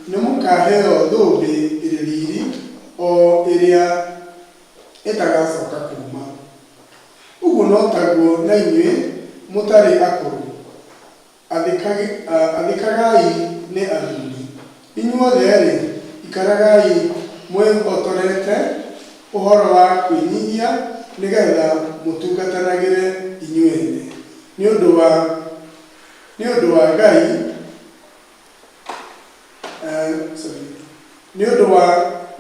nĩmũkaheo thũmbĩ ĩrĩ riri, o ĩrĩa ĩtagacoka kũũma. Ũguo no taguo na inyuĩ mũtarĩ akũrũ, Athĩkagai nĩ athuri. Inyuothe-rĩ, ikaragai mwĩhotorete ũhoro wa kwĩnyihia nĩ getha mũtungatanagĩre inyuene, nĩ ũndũ wa nĩ ũndũ wa Ngai, sorry, nĩ ũndũ wa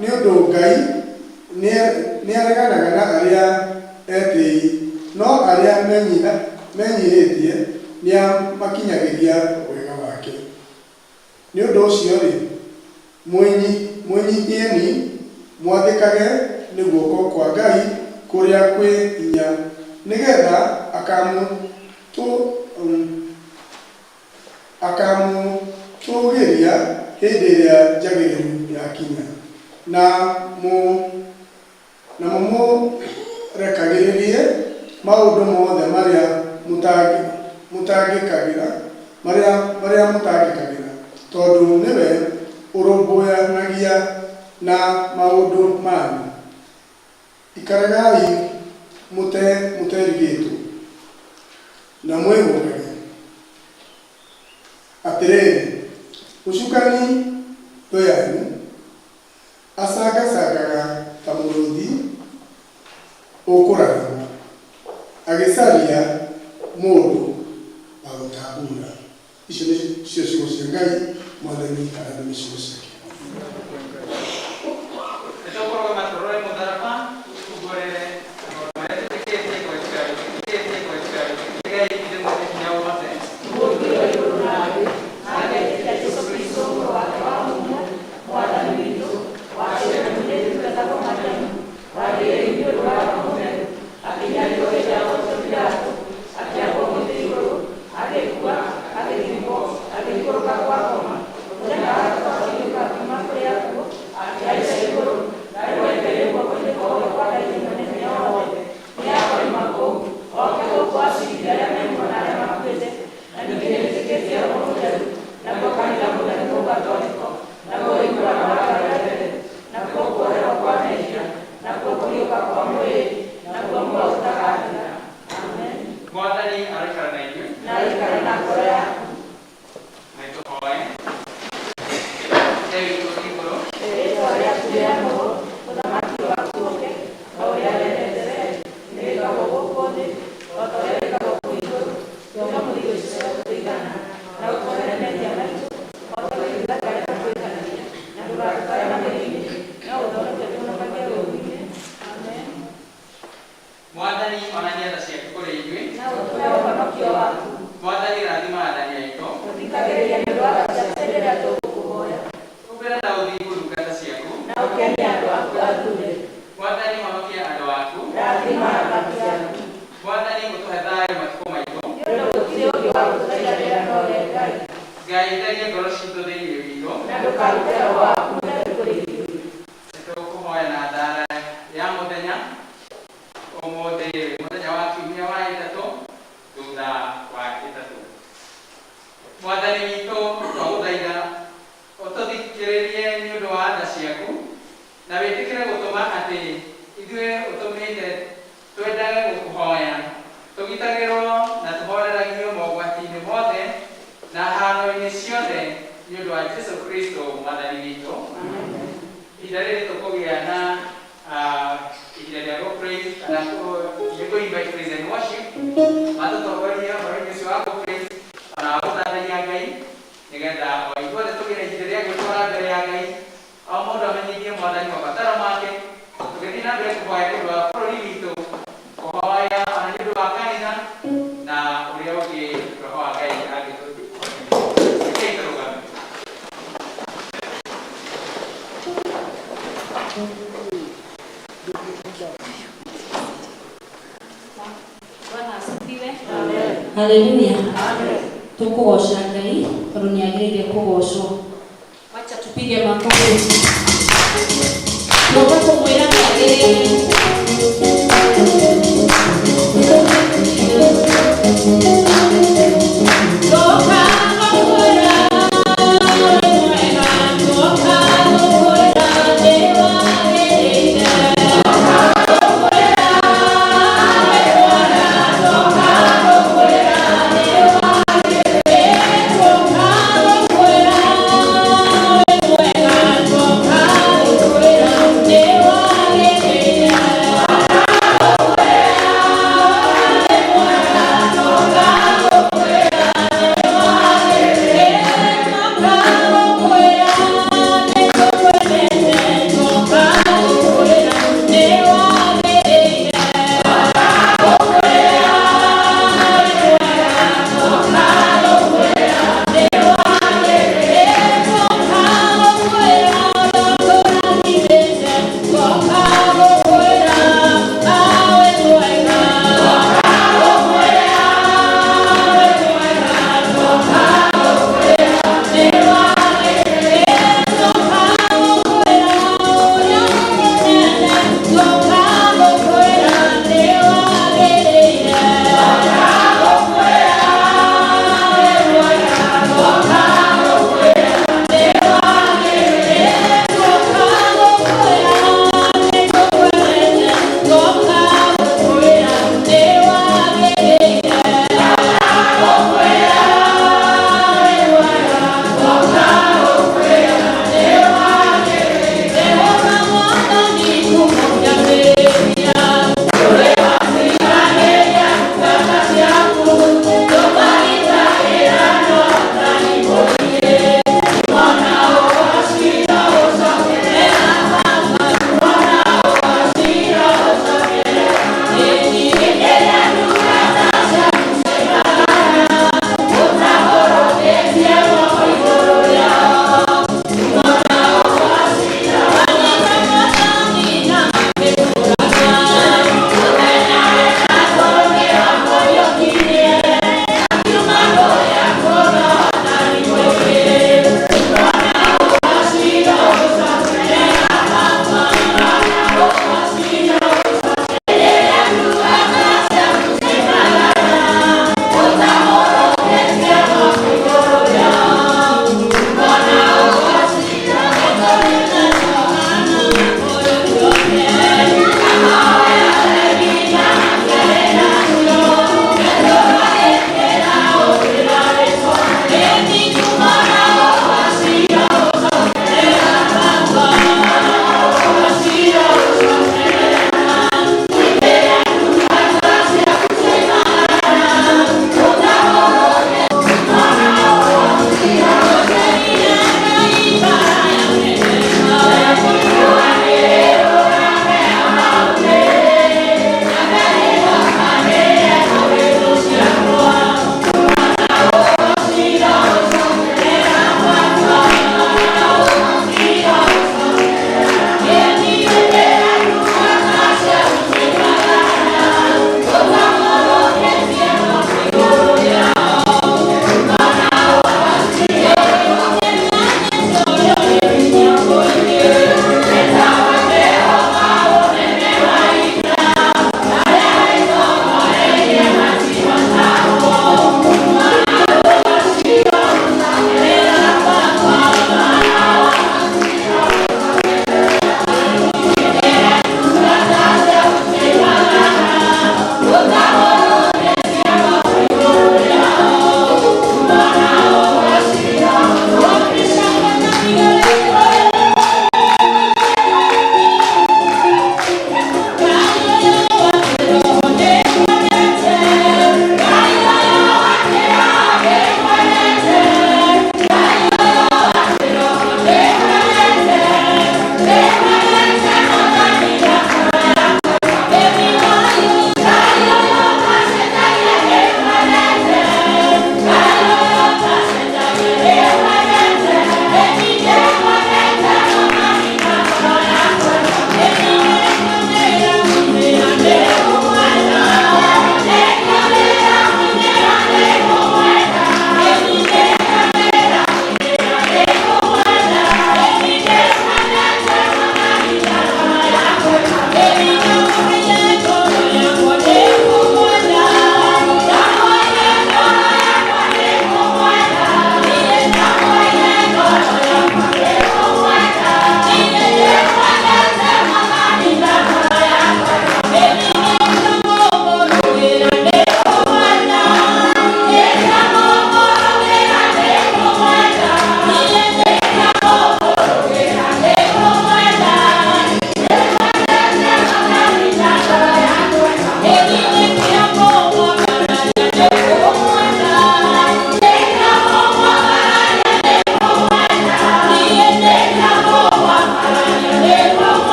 nĩ ũndũ Ngai nĩareganaga na arĩa etĩĩi, no arĩa menyihĩtie nĩamakinyagĩria wega wake. Nĩ ũndũ ũcio-rĩ, mwĩnyihieni, mwathĩkage nĩ guoko kwa Ngai kũrĩa kwĩ hinya, nĩ getha akamũtũũgĩria hĩndĩ ĩrĩa njagĩrĩru yakinya, na na mũmũrekagĩrĩrie maũndũ mothe marĩa mũtangĩkagĩra, marĩa, marĩa mũtangĩkagĩra, tondũ nĩwe ũrũmbũyanagia na maũndũ manyu. Ikaragai mũterigĩtwo, na mwĩhũgage. Atĩrĩrĩ, mũcukani thũ yanyu acangacangaga ta mũrũthi ũkũrarama, agĩcaria mũndũ wa gũtambuura. Icio nĩcio ciugo cia Ngai. Mwathani arathime ciugo ciake. Nĩtũkũrũgama tũrore mũtharaba, tũkumbũrĩre maũndũ marĩa twĩtĩkĩtie kũhĩtũkĩra wĩtĩkĩtie kũhĩtũkĩra wĩtĩkio. Ngai Ithe mwene hinya wothe. Mũũmbi wa igũrũ na thĩ, na ngetĩkia Jesũ Kristũ Mũrũ wake wa mũmwe, Mwathani witũ, waciarirwo nĩ mũirĩtu wetagwo Mariamu, wagĩire nĩ ũndũ wa Roho Mũtheru, akĩnyarirwo hĩndĩ ya Pontio Pilato, akĩambwo mũtĩ igũrũ, agĩkua, agĩthikwo, agĩikũrũka kwa ngoma. Mũthenya wa gatatũ akĩriũka kuuma kũrĩ akuũ, akĩhaica igũrũ, na rĩu aikaire guoko-inĩ kwa ũrĩo kwa Ngai Mwene Hinya Wothe. Nĩakoima kũu, oke gũkũ aciirithie arĩa me muoyo na arĩa makuĩte. Na ningĩ nĩnjĩtĩkĩtie Roho Mũtheru, naguo kanitha mũtheru Mũgatoliko, naguo ũiguano wa andũ arĩa atheru, nakuo kuoherwo kwa mehia, nakuo kũriũka kwa mwĩrĩ, naguo muoyo ũtagathira. Amen. Mwathani aroikara na inyuĩ. Na aikare na ngoro yaku. Nĩ tũhoe. Ithe witũ ũrĩ igũrũ. Rĩĩtwa rĩaku rĩamũrwo, ũthamaki waku ũũke, o ũrĩa wendete wee, nĩ wĩkagwo gũkũ thĩ, o ta ũrĩa wĩkagwo kũu igũrũ. Tũhe ũmũthĩ irio cia gũtũigana, na ũtuohere mehia maitũ, o ta ũrĩa ithuĩ arĩa matwĩhagĩria, na ndũgatũtware magerio-inĩ, no ũtũhonokie ũtũhonokagie ũũru-inĩ. Amen. Mwathani onania tha ciaku kũrĩ ithuĩ. Na ũtũhe ũhonokio waku. Mwathani rathima athani aitũ. Tũthikagĩrĩrie nĩ ũndũ wa tha ciaku hĩndĩ ĩrĩa tũgũkũhoya. Humbĩra na ũthingu ndungata ciaku. Na ũkenie andũ aku athuure. Mwathani honokia andũ aku. Rathima thamaki ciaku. Mwathani ũtũhe thayũ matukũ maitũ. Nĩ ũndũ gũtirĩ ũngĩ wa gũtũthaithanĩrĩra no we Ngai. Ngai theria ngoro citũ thĩinĩ witũ. Na ndũkarute Roho waku Mũtheru kũrĩ ithuĩ. Nĩtũkũhoya na thara ya mũthenya ũmũthĩ wĩ mũthenya wa kiumia wa ĩtatũ thutha wa ĩtatũ. Mwathani witũ twagũthaitha ũtũthikĩrĩrie nĩ ũndũ wa tha ciaku na wĩtĩkĩre gũtũma atĩ ithuĩ ũtũmĩte twendage gũkũhoya, tũgitagĩrwo na tũhoreragio mogwati-inĩ mothe na haro-inĩ ciothe nĩ ũndũ wa Jesu Kristo Mwathani witũ. Ihinda rĩrĩ tũkũgĩa na ihinda rĩa gũ praise kana nĩ kũ invite praise and worship matũtongorie ũhoro-inĩ ũcio wa gũ praise ona wa gũthathaiya Ngai nĩgetha o ithuothe tũgĩe na ihinda rĩa gwĩtwara mbere ya Ngai o mũndũ amenyithie Mwathani mabataro make tũgĩthiĩ na mbere kũhoya nĩ ũndũ wa bũrũri witũ kũhoya ona nĩ ũndũ wa kanitha na ũrĩa ũngĩ roho wa Ngai angĩtũhotithia. Rekei tũrũgame. Bwana asifiwe. Haleluya. Tukugoca Ngai tondu ni agiriire kugocwo. Wacha tupige makofi. Tuombe kumwira ni agiriire. Toka makwera, wĩ mwega,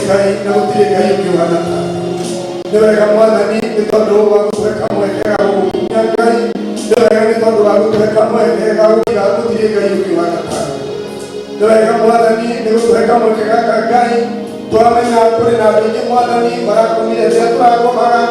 Ngai na gũtirĩ Ngai ũngĩ ũhana tawe. Nĩ wega Mwathani nĩ tondũ wa gũtũhe kamweke ga gũgũkumia Ngai. Nĩ wega nĩ tondũ wa gũtũhe kamweke ga gũkiuga gũtirĩ Ngai ũngĩ ũhana tawe. Nĩ wega Mwathani nĩ gũtũhe kamweke gaka Ngai. Twamenya kũrĩ na andũ aingĩ Mwathani marakomire rĩrĩa tũrakomaga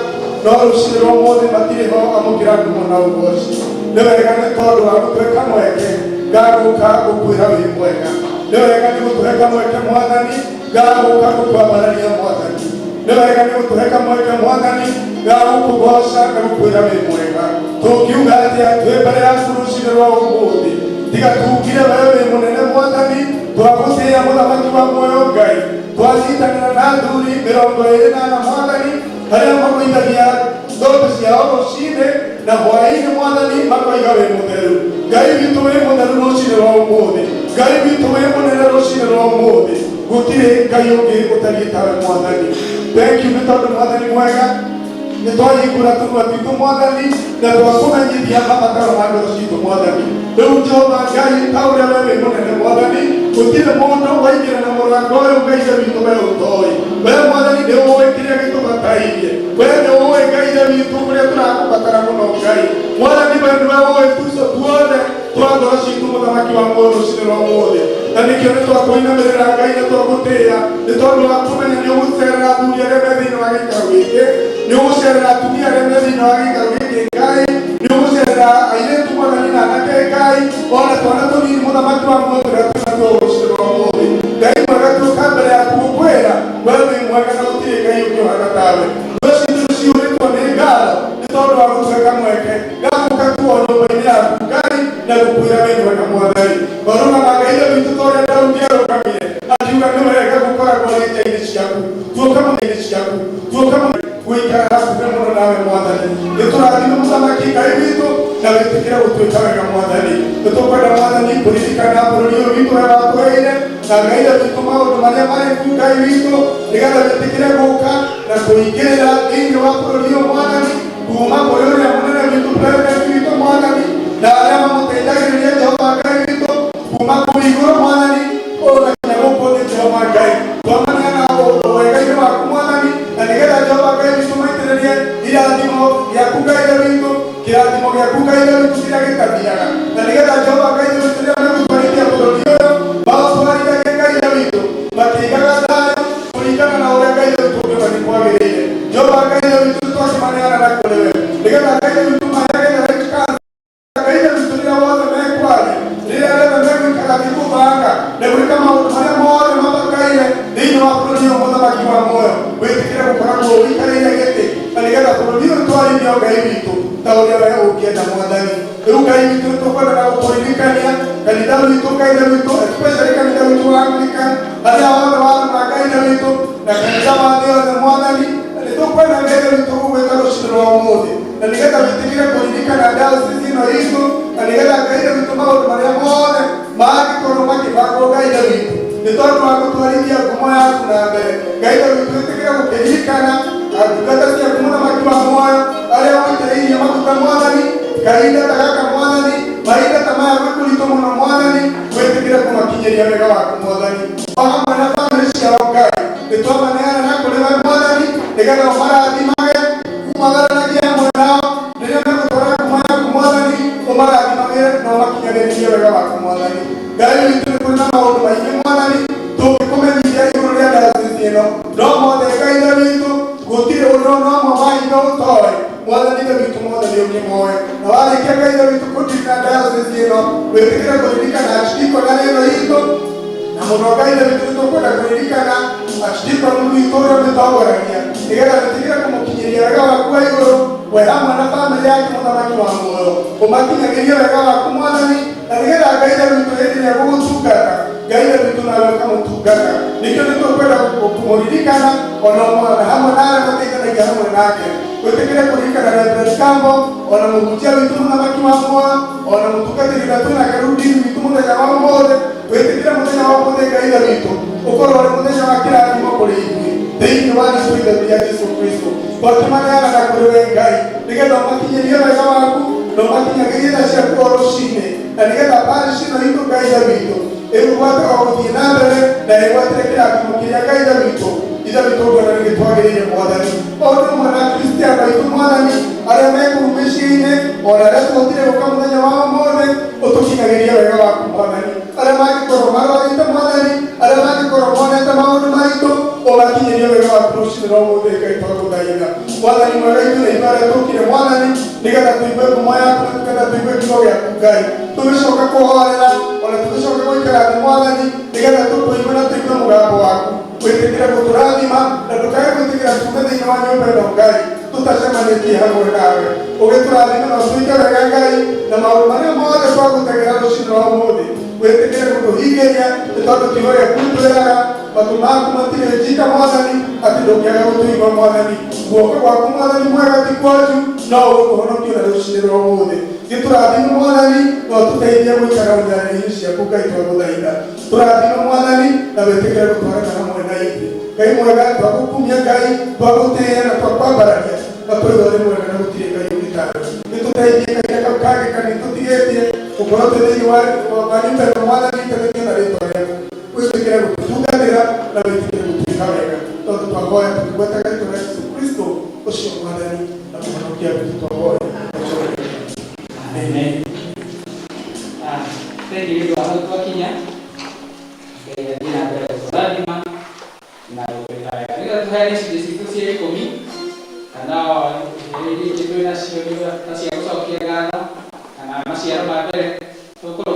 no rũcinĩ rwa ũmũthĩ matirĩ ho amũkĩra ngumo na ũgoci. Nĩ wega nĩ tondũ wa gũtũhe kamweke ga gũka gũkwĩra wĩ mwega. Nĩ wega nĩ gũtũhe kamweke Mwathani ga gũka gũkwambararia Mwathani. Nĩ wega nĩ gũtũhe kamweke Mwathani ga gũkũgoca na gũkwĩra wĩ mwega. Tũngiuga atĩa twĩ mbere yaku rũcinĩ rwa ũmũthĩ? Tiga tuugire we wĩ mũnene Mwathani, twagũtĩĩa mũthamaki wa muoyo Ngai. Twanyitanĩra na athuri 24 Mwathani, arĩa magũithagia thũmbĩ ciao rũcinĩ na hwaĩ-inĩ Mwathani makoiga wĩ mũtheru. Ngai witũ wĩ mũtheru rũcinĩ rwa ũmũthĩ. Ngai witũ wĩ mũnene rũcinĩ rwa ũmũthĩ. Gũtirĩ Ngai ũngĩ ũtariĩ tawe Mwathani. Thank you nĩ tondũ Mwathani mwega nĩ twahingũra tũnua twitũ Mwathani na twakũmenyithia mabataro ma ngoro citũ Mwathani. Rĩu Jehova Ngai ta ũrĩa we wĩ mũnene Mwathani, gũtirĩ mũndũ waingĩra na mũrango ũyũ Ngai Ithe witũ we ũtoĩ. We Mwathani nĩ ũĩ kĩrĩa gĩtũbatairie. We nĩ ũĩ Ngai Ithe witũ kũrĩa tũrakũbatara mũno Ngai. Mwathani we nĩwe ũĩ tuco tuothe twa ngoro citũ mũthamaki wa muoyo rũcinĩ rwa ũmũthĩ. Na nĩkĩo nĩ twakũinamĩrĩra Ngai na twagũtĩĩa nĩ tondũ wa kũmenya nĩ ũgũcerera athuri arĩa me thĩinĩ wa gĩikaro gĩkĩ, nĩ ũgũcerera atumia arĩa me thĩinĩ wa gĩikaro gĩkĩ Ngai, nĩ ũgũcerera airĩtu Mwathani na anake Ngai, ona twana tũnini mũthamaki wa muoyo tũrĩa twĩ natuo rũcinĩ rwa ũmũthĩ. Ngai mwega tuoka mbere yaku gũkwĩra we wĩ mwega na gũtirĩ Ngai ũngĩ ũhana tawe. Ngoro citũ nĩciyũrĩtwo nĩ ngatho nĩ tondũ wa gũtũhe kamweke ga gũka kuo nyũmba-inĩ yaku Ngai na gũkwĩra wĩ mwega Mwathani. Warũgama Ngai Ithe witũ ta ũrĩa Daudi arũgamire akiuga nĩ wega gũkoragwo arĩ nja-inĩ ciaku tuoka mũthenya-inĩ ciaku tuoka gũikara hakuhĩ mũno nawe Mwathani. Nĩ tũrathime mũthamaki Ngai witũ na wĩtĩkĩre gũtuĩka wega Mwathani. Nĩ tũkwenda Mwathani kũririkana bũrũri ũyũ witũ ũrĩa watũheire na Ngai Ithe witũ maũndũ marĩa marĩ ku Ngai witũ nĩgetha wĩtĩkĩre gũka na kũingĩrĩra thĩinĩ wa bũrũri ũyũ Mwathani kuma kũrĩ ũrĩa mũnene witũ president witũ Mwathani na arĩa mamũteithagĩrĩria Jehova Ngai witũ kuma kũu igũrũ Mwathani ona nginya gũkũ thĩ Jehova Ngai. Twamaneana wega-inĩ waku Mwathani na nĩgetha Jehova Ngai witũ maitĩrĩrie irathimo gĩaku Ngai Ithe witũ kĩrathimo gĩaku Ngai Ithe witũ kĩrĩa gĩtathiraga na nĩgetha Jehova Ngai Ithe witũ rĩrĩa megũtwarithia bũrũri ũyũ maũtwarithagie Ngai Ithe witũ makĩigaga thayũ kũringana na ũrĩa Ngai Ithe witũ ũngĩona nĩ kwagĩrĩire. Jehova Ngai Ithe witũ nĩtwakĩmaneana na kũrĩ we nĩgetha Ngai Ithe witũ maheage the right counsel Ngai Ithe witũ rĩrĩa wothe mekwaria rĩrĩa rĩothe megũikara thĩ kũbanga na gwĩka maũndũ marĩa mothe mabataire thĩinĩ wa bũrũri ũyũ mũthamaki wa muoyo wĩtĩkĩre gũkoragwo ũikarĩire gĩtĩ na nĩgetha bũrũri ũyũ twarithio Ngai witũ ta ũrĩa we ũngĩenda Mwathani. Rĩu Ngai witũ nĩ tũkwenda gũkũririkania kanitha witũ Ngai Ithe witũ especially kanitha witũ wa Anglican arĩa othe warũma Ngai Ithe witũ na kanitha wa thĩ yothe Mwathani na nĩ tũkwenda Ngai Ithe witũ gũgwĩta rũcinĩ rwa ũmũthĩ na nĩgetha wĩtĩkĩre kũririkana diocese ĩno itũ na nĩgetha Ngai Ithe witũ maũndũ marĩa mothe mangĩkorwo makĩbangwo Ngai Ithe witũ nĩ tondũ wa gũtwarithia ngumo yaku na mbere Ngai Ithe witũ wĩtĩkĩre gũkĩririkana ndungata ciaku mũthamaki wa muoyo arĩa ũitĩrĩirie maguta Mwathani kahinda ta gaka Mwathani mahinda ta maya gwĩ kũritũ mũno Mwathani wĩtĩkĩre kũmakinyĩria wega waku Mwathani o hamwe na bamĩrĩ ciao Ngai nĩ twamaneana na kũrĩ we Mwathani nĩgetha ũmarathimage umagaranagie hamwe nao rĩrĩa megũtwara ngumo yaku Mwathani ũmarathimage na ũmakinyanĩrie wega waku Mwathani. Ngai witũ nĩ kũrĩ na maũndũ maingĩ Mwathani tũngĩkũmenyithia igũrũ rĩa diocese ĩno no mothe Ngai Ithe witũ gũtirĩ ũndũ ona ũmwe wa indo ũtoĩ Mwathani Ithe witũ mothe nĩ ũkĩmoĩ na warĩkia Ngai Ithe witũ kũririkana diocese ĩno wĩtĩkĩre kũririkana archdeaconry ĩno itũ na mũno Ngai Ithe witũ nĩtũkwenda kũririkana archdeacon witũ ũrĩa ũmĩtongoragia nĩgetha wĩtĩkĩre kũmũkinyĩria wega waku wa igũrũ we hamwe na bamĩrĩ yake mũthamaki wa muoyo ũmakinyagĩrie wega waku Mwathani na nĩgetha Ngai Ithe witũ hĩndĩ ĩrĩa gũgũtungata Ngai Ithe witũ nawe ũkamũtungata nĩkĩo nĩtũkwenda kũmũririkana ona na hamwe na arĩa mateithanagia hamwe nake wĩtĩkĩre kũririkana Reverend Campbell ona mũhunjia witũ mũthamaki wa muoyo ona mũtungatĩri ũrĩa twĩnake rĩu dini witũ mũthenya wa ũmũthĩ wĩtĩkĩre mũthenya wa ũmũthĩ Ngai Ithe witũ ũkorwo ũrĩ mũthenya wa kĩrathimo kũrĩ ithuĩ thĩinĩ wa rĩĩtwa itheru rĩa Jesũ Kristo twakĩmaneana na kũrĩ we Ngai nĩgetha ũmakinyĩrie wega waku na ũmakinyagĩrie tha ciaku o rũcinĩ na nĩgetha parish ĩno itũ Ngai Ithe witũ ĩgwate o gũthiĩ na mbere na ĩgwatĩre kĩrathimo kĩrĩa Ngai Ithe witũ Ithe witũ ngona nĩ twagĩrĩire Mwathani o ũndũ ũmwe na Kristiano aitũ Mwathani arĩa me kũu mĩciĩ-inĩ ona arĩa tũhotire gũka mũthenya wa ũmũthĩ ũtũkinyagĩrie wega waku Mwathani arĩa mangĩkorwo marwarĩte Mwathani arĩa mangĩkorwo monete maũndũ maritũ ũmakinyĩrie wega waku rũcinĩ rwa ũmũthĩ Ngai twagũthaitha Mwathani mwega ithuĩ na ithuĩ arĩa tũkire Mwathani nĩgetha tũigue ngumo yaku na nĩgetha tũigue kiugo gĩaku Ngai tũgĩcoka kũhorera ona tũgĩcoka gũikara thĩ Mwathani nĩgetha tũkũigue na tũigue mũgambo waku wĩtĩkĩre gũtũrathima na ndũkae gwĩtĩkĩra tuume thĩinĩ wa nyũmba ĩno Ngai tũtacemanĩtie hamwe nawe ũgĩtũrathime na ũtwĩke wega Ngai na maũndũ marĩa mothe twagũtegera rũcinĩ rwa ũmũthĩ wĩtĩkĩre gũtũhingĩria nĩ tondũ kiugo gĩaku twĩraga matũ maku matirĩ njika Mwathani atĩ ndũngĩaga gũtũigua Mwathani guoko gwaku Mwathani mwega ti kwanju no ũgũtũhonokia na rũcinĩ rwa ũmũthĩ gĩtũrathime Mwathani na ũtũteithie gũikara ũnyarirĩ ciaku Ngai twagũthaitha tũrathime Mwathani na wĩtĩkĩre gũtwarana hamwe na ithuĩ Ngai mwega twagũkumia Ngai twagũtĩĩa na twakwambararia na twaigua nĩ mwega na gũtirĩ Ngai ũngĩ tawe nĩtũteithie kahinda kau kangĩ kanini tũtigĩtie gũkorwo twĩ thĩinĩ wa nyũmba ĩno Mwathani ĩtanĩtio na rĩtwa rĩaku wĩtĩkĩre gũtũtungatĩra na wĩtĩkĩre gũtwĩka wega tondũ twahoya tũkĩgwetaga rĩtwa rĩa Jesũ Kristo ũcio Mwathani na mũhonokia witũ twahoya. Amen. Thengi nĩ ũndũ wa hau twakinya. Ngai athiĩ na mbere gũtũrathima na gũtwĩka wega. Nĩgetha tũheane icunjĩ citũ cia ikũmi kana iria ingĩ twĩ nacio nĩ ta cia gũcokia ngatho kana maciaro ma mbere tũkũrũgama.